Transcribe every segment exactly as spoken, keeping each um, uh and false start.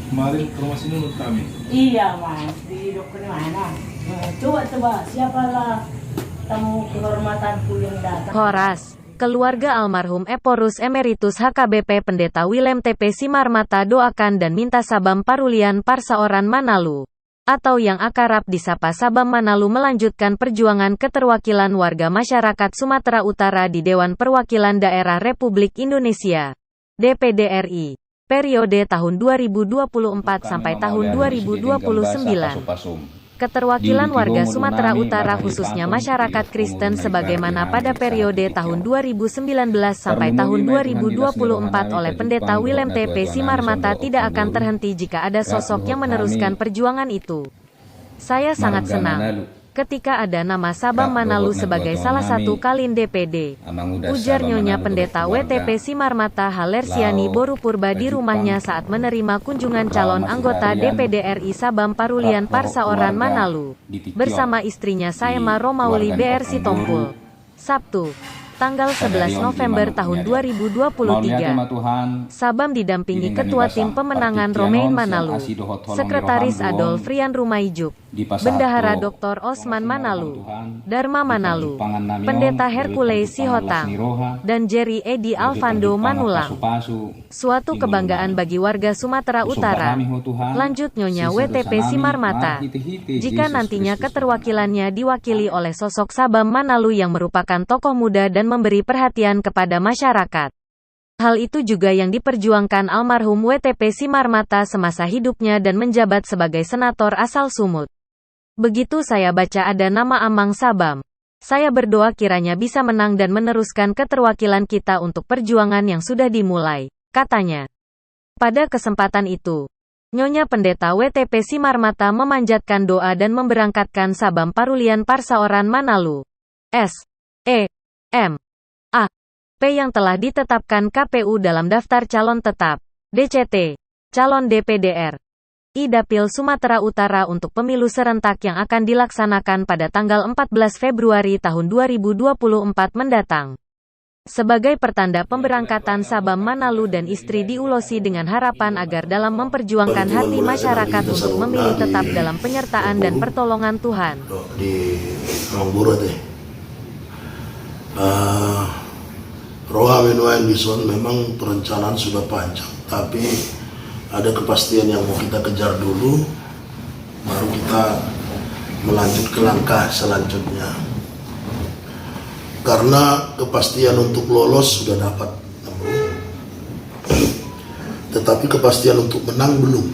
Kemarin ke rumah sini menurut kami. Iya, Mas. Di dokter mana? Nah, coba, coba. Siapalah tamu kehormatanku yang datang? Horas, keluarga almarhum Ephorus Emeritus H K B P Pendeta Willem T P Simarmata doakan dan minta sabam parulian parsaoran Manalu, atau yang akrab disapa Sabam Manalu, melanjutkan perjuangan keterwakilan warga masyarakat Sumatera Utara di Dewan Perwakilan Daerah Republik Indonesia, D P D R I, periode tahun dua ribu dua puluh empat sampai tahun dua ribu dua puluh sembilan. Keterwakilan warga Sumatera Utara, khususnya masyarakat Kristen, sebagaimana pada periode tahun dua ribu sembilan belas sampai tahun dua ribu dua puluh empat oleh Pendeta Willem T P Simarmata, tidak akan terhenti jika ada sosok yang meneruskan perjuangan itu. Saya sangat senang ketika ada nama Sabam Manalu sebagai salah satu kalin D P D, ujar Nyonya Pendeta W T P Simarmata Halersiani boru Purba di rumahnya saat menerima kunjungan calon anggota D P D R I Sabam Parulian Parsaoran Manalu bersama istrinya Saema Romauli B R Sitompul, Sabtu, tanggal sebelas November tahun dua ribu dua puluh tiga. Sabam didampingi Ketua Tim Pemenangan Romain Manalu, Sekretaris Adolf Rian Rumaijuk, Bendahara Doktor Osman Manalu, Dharma Manalu, Pendeta Hercules Sihotang, dan Jerry Edi Alvando Manulang. Suatu kebanggaan bagi warga Sumatera Utara, lanjut Nyonya W T P Simarmata, jika nantinya keterwakilannya diwakili oleh sosok Sabam Manalu yang merupakan tokoh muda dan memberi perhatian kepada masyarakat. Hal itu juga yang diperjuangkan almarhum W T P Simarmata semasa hidupnya dan menjabat sebagai senator asal Sumut. Begitu saya baca ada nama Amang Sabam, saya berdoa kiranya bisa menang dan meneruskan keterwakilan kita untuk perjuangan yang sudah dimulai, katanya. Pada kesempatan itu, Nyonya Pendeta W T P Simarmata memanjatkan doa dan memberangkatkan Sabam Parulian Parsaoran Manalu, S E M A P, yang telah ditetapkan K P U dalam daftar calon tetap, D C T, calon D P D R I Dapil Sumatera Utara untuk pemilu serentak yang akan dilaksanakan pada tanggal empat belas Februari tahun dua ribu dua puluh empat mendatang. Sebagai pertanda pemberangkatan Sabam Manalu dan istri diulosi dengan harapan agar dalam memperjuangkan hati masyarakat untuk memilih tetap dalam penyertaan dan pertolongan Tuhan. Di Ruang Guru deh. Eh, roha menuai dison memang perencanaan sudah panjang, tapi ada kepastian yang mau kita kejar dulu, baru kita melanjut ke langkah selanjutnya. Karena kepastian untuk lolos sudah dapat, tetapi kepastian untuk menang belum.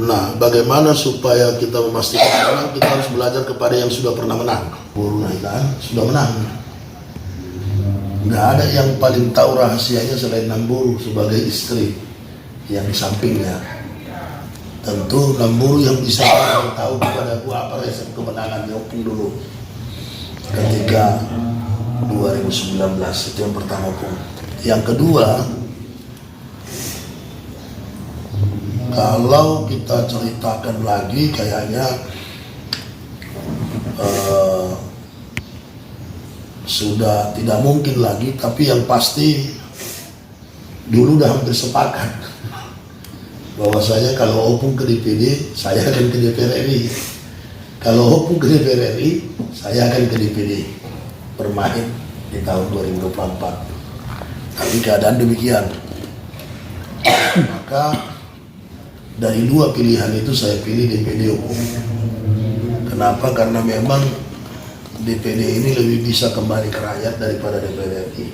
Nah, bagaimana supaya kita memastikan menang? Kita harus belajar kepada yang sudah pernah menang. Guru Nailan sudah menang. Nggak ada yang paling tahu rahasianya selain Namburu sebagai istri yang di sampingnya. Tentu Namburu yang bisa tahu kepada aku apa resep kemenangannya Opung dulu ketika dua ribu sembilan belas. Itu yang pertama, Opung. Yang kedua, kalau kita ceritakan lagi, kayaknya eh, sudah tidak mungkin lagi, tapi yang pasti dulu udah hampir sepakat bahwasanya kalau Opung ke D P D, saya akan ke D P R R I. Kalau Opung ke D P R R I, saya akan ke D P D bermain di tahun dua ribu dua puluh empat. Tapi keadaan demikian. Maka dari dua pilihan itu saya pilih D P D, Opung. Kenapa? Karena memang D P D ini lebih bisa kembali ke rakyat daripada D P R R I.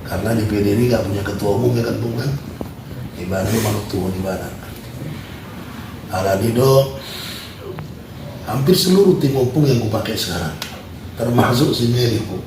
Karena D P D ini nggak punya ketua umum, ya kan, Pung, kan? Ibaratnya manuk tuhun ibarat. Alani do, hampir seluruh tim Opung yang kupakai sekarang, termasuk si Meli, Pung.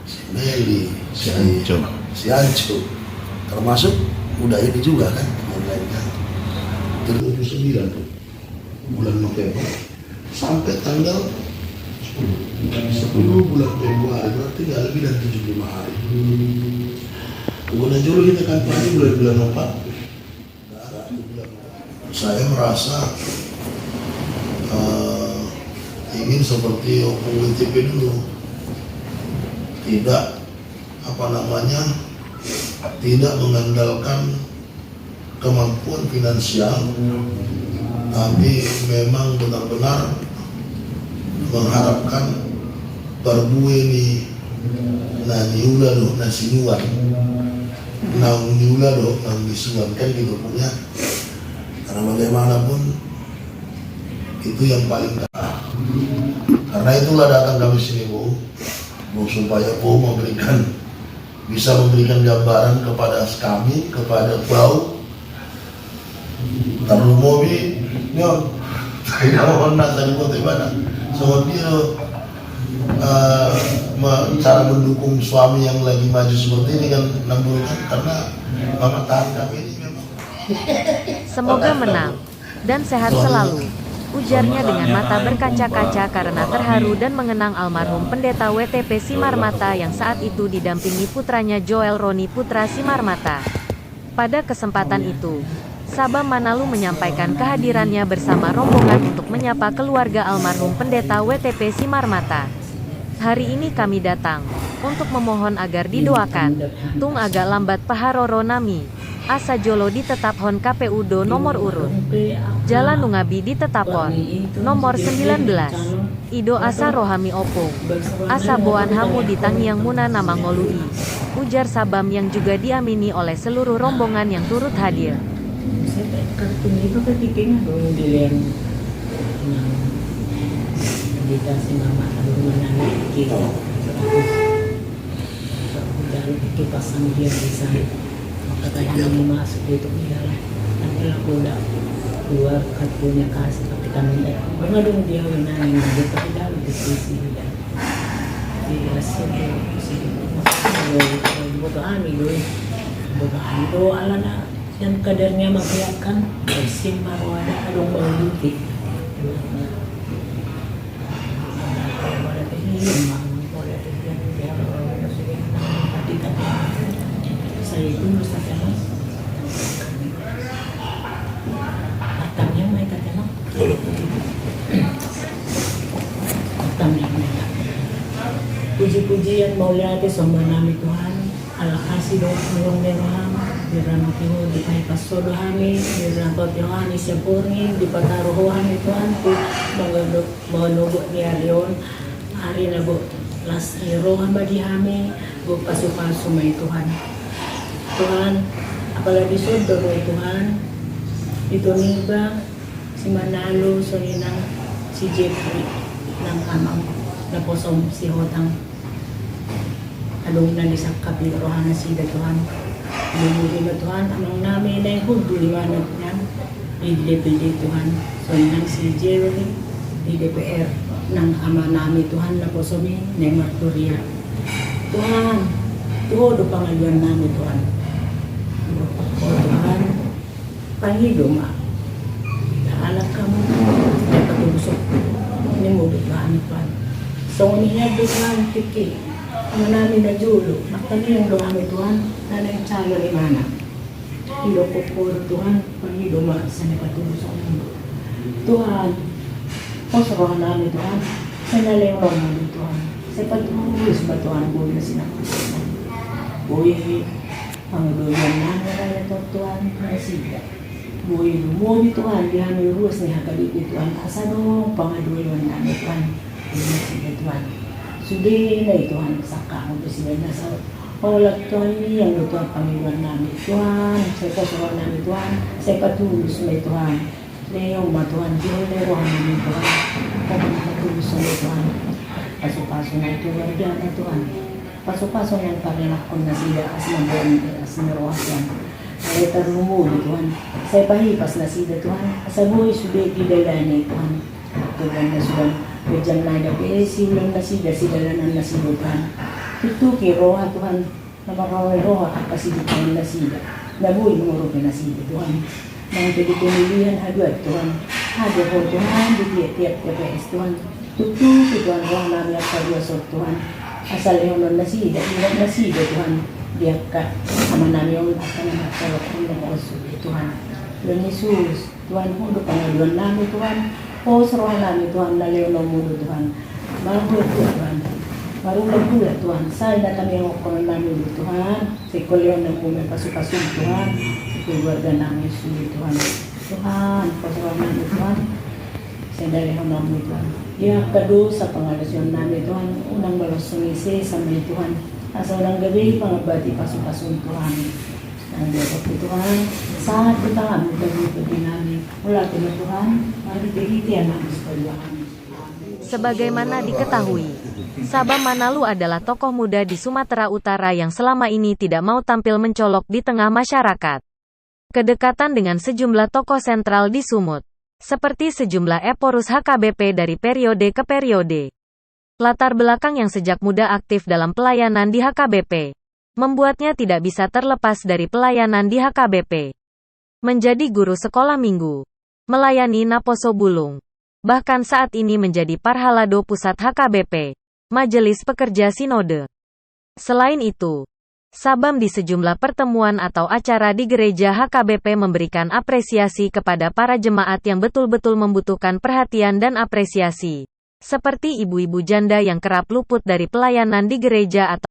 Si Meli, si Anco. Si Anco. Termasuk udah ini juga kan, yang lain kan. Tujuh puluh sembilan tuh, bulan November sampai tanggal sepuluh bulan Februari, berarti nggak lebih dari tujuh puluh lima hari. Gua jolo kita kampanye bulan-bulan empat. Saya merasa eh, ingin seperti Opung W T P dulu, tidak apa namanya, tidak mengandalkan kemampuan finansial, tapi memang benar-benar mengharapkan parbue ni na niula dohot na sinuan, naung niula dohot naung nisuan, kan gitu pokoknya. Karena bagaimanapun itu yang paling utama. Karena itulah datang kami sini, Bu, Bu, supaya Bu memberikan, bisa memberikan gambaran kepada kami, kepada Bau, terlumobi, nyo, tidak mohon nasa di kota Ibadah. Soal dia, eh, me-, cara mendukung suami yang lagi maju seperti ini kan, enam bulan, karena mama tahan kami ini memang. Semoga menang dan sehat selalu, ujarnya dengan mata berkaca-kaca karena terharu dan mengenang almarhum Pendeta W T P Simarmata yang saat itu didampingi putranya Joel Roni Putra Simarmata. Pada kesempatan itu, Sabam Manalu menyampaikan kehadirannya bersama rombongan untuk menyapa keluarga almarhum Pendeta W T P Simarmata. Hari ini kami datang untuk memohon agar didoakan, tung agak lambat paharoro nami, asa jolo ditetaphon K P U do nomor urut. Jala nunga be ditetaphon nomor sembilan belas. I do asa rohami ompung, asa boan hamu di tangiangmuna na mangolu i, ujar Sabam yang juga diamini oleh seluruh rombongan yang turut hadir. Buset, kartun itu ketikingnya dong di layar. Nah, dikasih mama, aduh, mana nih, gitu. Udah, itu pasang dia di sana. Maka tadi ini masuk itu di dalam. Nanti aku udah keluar kartunya kasih, tapi kami nggak. Mana dong dia, mana yang di dalam di sisi dia. Iya, sih, sih. Butuh ami doi. Butuh ami do alana. Yang kadarnya mabiarkan, bersin baru ada, ada yang mau duti. Saya itu, Mas Tata, Mas. Pertamanya, Mas Tata, Mas. Pertamanya, Mas. Puji-pujian, mauliate, sombah nami Tuhan. Ala asi dohot holong ni roham, di rangkap ho dipahipas ho do hami, di rangkap ho hami siap borngin, dipataru ho hami Tuhan, tu mangado-, manganogot ni ari on, ari na boi las ni roha ma di hami, boi pasu-pasu ma i Tuhan. Tuhan, apala dison do boi Tuhan, ito niba, si Manalo, songon i nang si Jeffrey, nang amang, naposom si Hotang. Adong na disangkapi rohanasida Tuhan. Lumuhi ma Tuhan, amang nami na i hundul imana Tuhan. Di D P D Tuhan, songon i nang si Jerry, di D P R, nang ama nami Tuhan, naposom i, na i marturia. Tuhan, tu ho do pangaduan nami Tuhan. Tu ho Tuhan, pangido ma. Anak kamu, dapat urusan. Ini mau doa Tuhan. Songon i do Tuhan, tiki. Ama nami na jolo, martangiang do hami Tuhan, na naeng calon imana. Ido kopor Tuhan, pangido ma, sai na patulus on. Tuhan, pos roha nami Tuhan, sai na lehonon ma Tuhan, sai patulus ma Tuhan, boi na sinampunan. Boi pangidoan nami rakyat on Tuhan, nasida. Boi lumobi Tuhan, di hami ruas ni H K B P Tuhan, asa adong pangidoan nami Tuhan. Nasida Tuhan. Sudena i Tuhan, sangkap do nasida na saolat Tuhan, i do Tuhan pangidoan nami Tuhan, sai pos roha nami Tuhan, sai patulus ma i Tuhan. Lehon ma Tuhan, lehon ma roha nami Tuhan. Patulus ma i Tuhan. Pasu-pasu ma i Tuhan, dia ma Tuhan. Pasu-pasu nang parenakon nasida, asi mamboan, asi ni roha Tuhan. Sai tarlumobi Tuhan. Sai pahipas nasida Tuhan. Asa boi sude didalani Tuhan. Tuhan na sudah berjalan na gabe, siulan nasida, sidalanan nasida Tuhan. Tutuki roha Tuhan, na marroha roha, angka sidudukan nasida. Na boi mangurupi nasida Tuhan. Nang jadi pemilihan haduan Tuhan. Hadir ho Tuhan, di tiap-tiap T P S Tuhan. Tutuki Tuhan roha nami angka ruas on Tuhan. Asa lehonon nasida, ilat nasida Tuhan. Di angka ama nami on, angka na martolok on, na marsuhi Tuhan. Tuhan Yesus. Tuhan, ho do pangaduan nami Tuhan, pos roha nami Tuhan, na lehononmu do Tuhan. Maaf Tuhan. Marulaulahi Tuhan, sai na tamiangokkon nami Tuhan, sai holehon nami pasu-pasu Tuhan, keluarga nami sude Tuhan. Tuhan, pasu-pasu nami Tuhan, sai dalehon nami Tuhan. Ia angka dosa pangalaosion nami Tuhan, unang balosongi sesa ma i Tuhan, asa unang gabe i pangabati pasu-pasu Tuhan. Nang dia waktu Tuhan, sahat di tanganmu bagi bagi nami, mulai Tuhan, mari bagi dia nami sebagai Sebagaimana diketahui, Sabam Manalu adalah tokoh muda di Sumatera Utara yang selama ini tidak mau tampil mencolok di tengah masyarakat. Kedekatan dengan sejumlah tokoh sentral di Sumut, seperti sejumlah Ephorus H K B P dari periode ke periode. Latar belakang yang sejak muda aktif dalam pelayanan di H K B P, membuatnya tidak bisa terlepas dari pelayanan di H K B P. Menjadi guru sekolah minggu, melayani naposo bulung, bahkan saat ini menjadi parhalado pusat H K B P, Majelis Pekerja Sinode. Selain itu, Sabam di sejumlah pertemuan atau acara di gereja H K B P memberikan apresiasi kepada para jemaat yang betul-betul membutuhkan perhatian dan apresiasi, seperti ibu-ibu janda yang kerap luput dari pelayanan di gereja atau